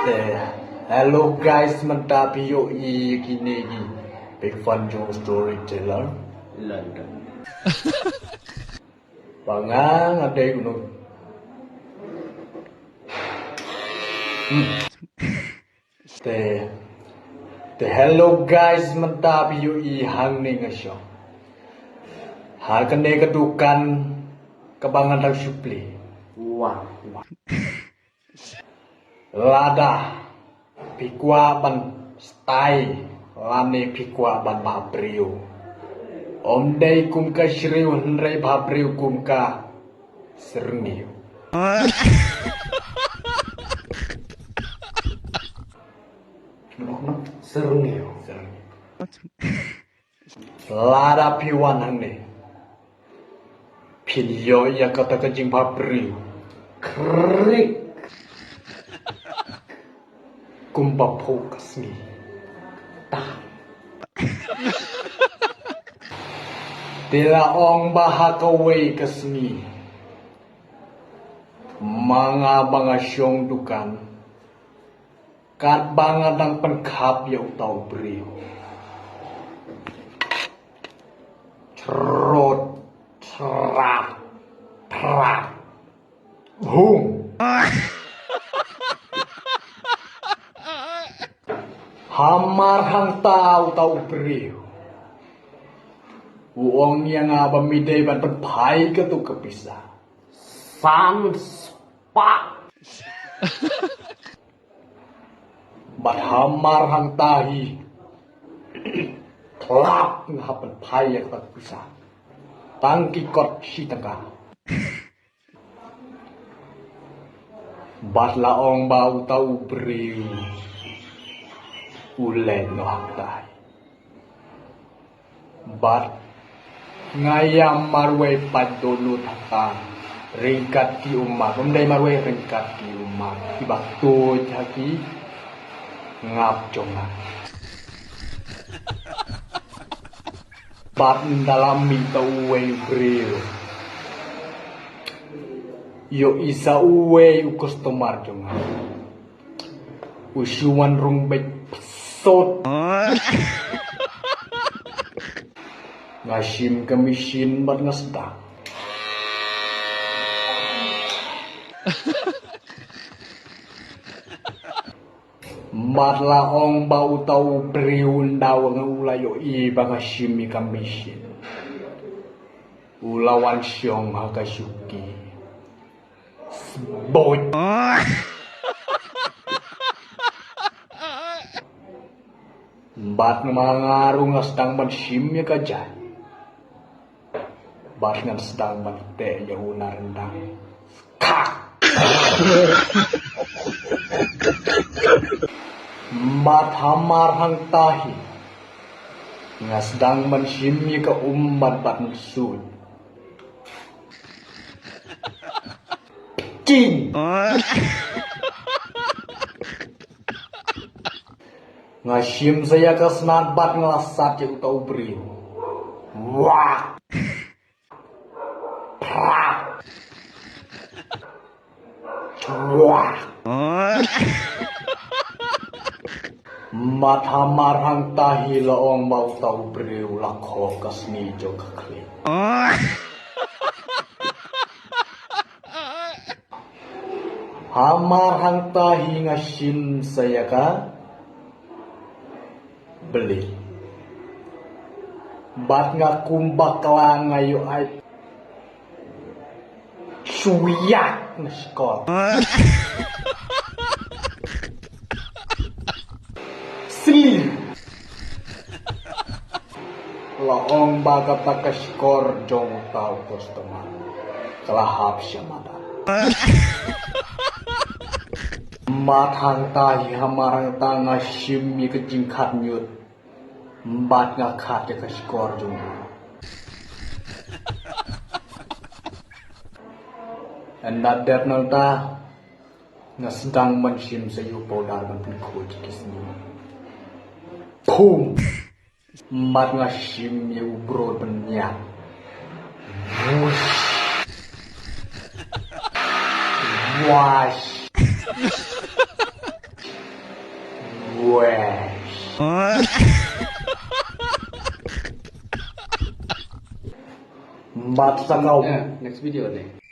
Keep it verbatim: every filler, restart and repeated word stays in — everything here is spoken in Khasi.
Hello guys, mynta phi ïohi kine ki big fan jong storyteller London. Ba nga nga dei u nong. Hmm. Te, te hello guys, mynta phi ïohi hangne nga shong ha kane ka dukan kaba nga dang shu plie. Wah, wah. Lada phi kwah ban style lane phi kwah ban bhabriew, ym dei kum ka shriew hynrei bhabriew kum ka syrngiew. Syrngiew. Lada phi wan hangne, phin ïoh ïa kata ka jingbhabriew. Krik. Kumba phuh ka sngi. Ta. Te la ong ba ha kawei ka sngi, ma nga ba nga shong dukan, katba nga dang pynkhap ïa uta u briew. Trot, trat, trat. Hum. Hamar hangta uta u briew u ong ïa nga ba mi dei ban pynphai katu ka pisa. San spah. Bad hamar hangta hi tlap nga hap pynphai ïa kata ka pisa. Tang ki kot shi tyngka. Bad la ong ba uta u briew u leit noh hangta hi. Bad nga ïam marwei pat dohnud hangta ryngkat ki ummat, ym dei marwei, ryngkat ki ummat kiba tuid ha ki ngap jong nga. Bad ynda la mih uta uwei u briew, ïohi sa uwei u customer jong nga u shu wan rung beit psot. Nga shim ka machine bad nga sdang. Bad la ong ba uta u briew ynda u la ïohi ba nga shim ïa ka machine, u la wan shong ha ka shuki. Sboit. Bad ma nga ruh nga sdang ban shim ïa ka jaiñ. Bad ngan sdang ban teh ïa u na ryndang. Ka. Bad hamar hangta hi nga sdang ban shim ïa ka um bad ban suit. King. Nga shim sa ïa ka snat bad nga la sat ïa uta u briew. Wah. Prak. Wah. Bad hamar hangta hi la ong ba uta u briew la khok ka sni jong ka khlieh. Hamar hangta hi nga shim sa ïa ka bli. Bad nga kum bakla nga ïoh ai shuyak na shkor. Sli. La ong ba kata ka shkor jong uta u customer ka la hap sha madan. Bad hangta hi hamar hangta nga shim ïa ka jingkhat ñiut. Bad nga khat ïa ka shkor jong u. Ynda dep nangta nga sdang ban shim sa ïa u powder ban pynkhuid ki sngi. Pum. Bad nga shim ïa u brot ban ñiat. Wush. Wash. Mat sa kau. Next video ni.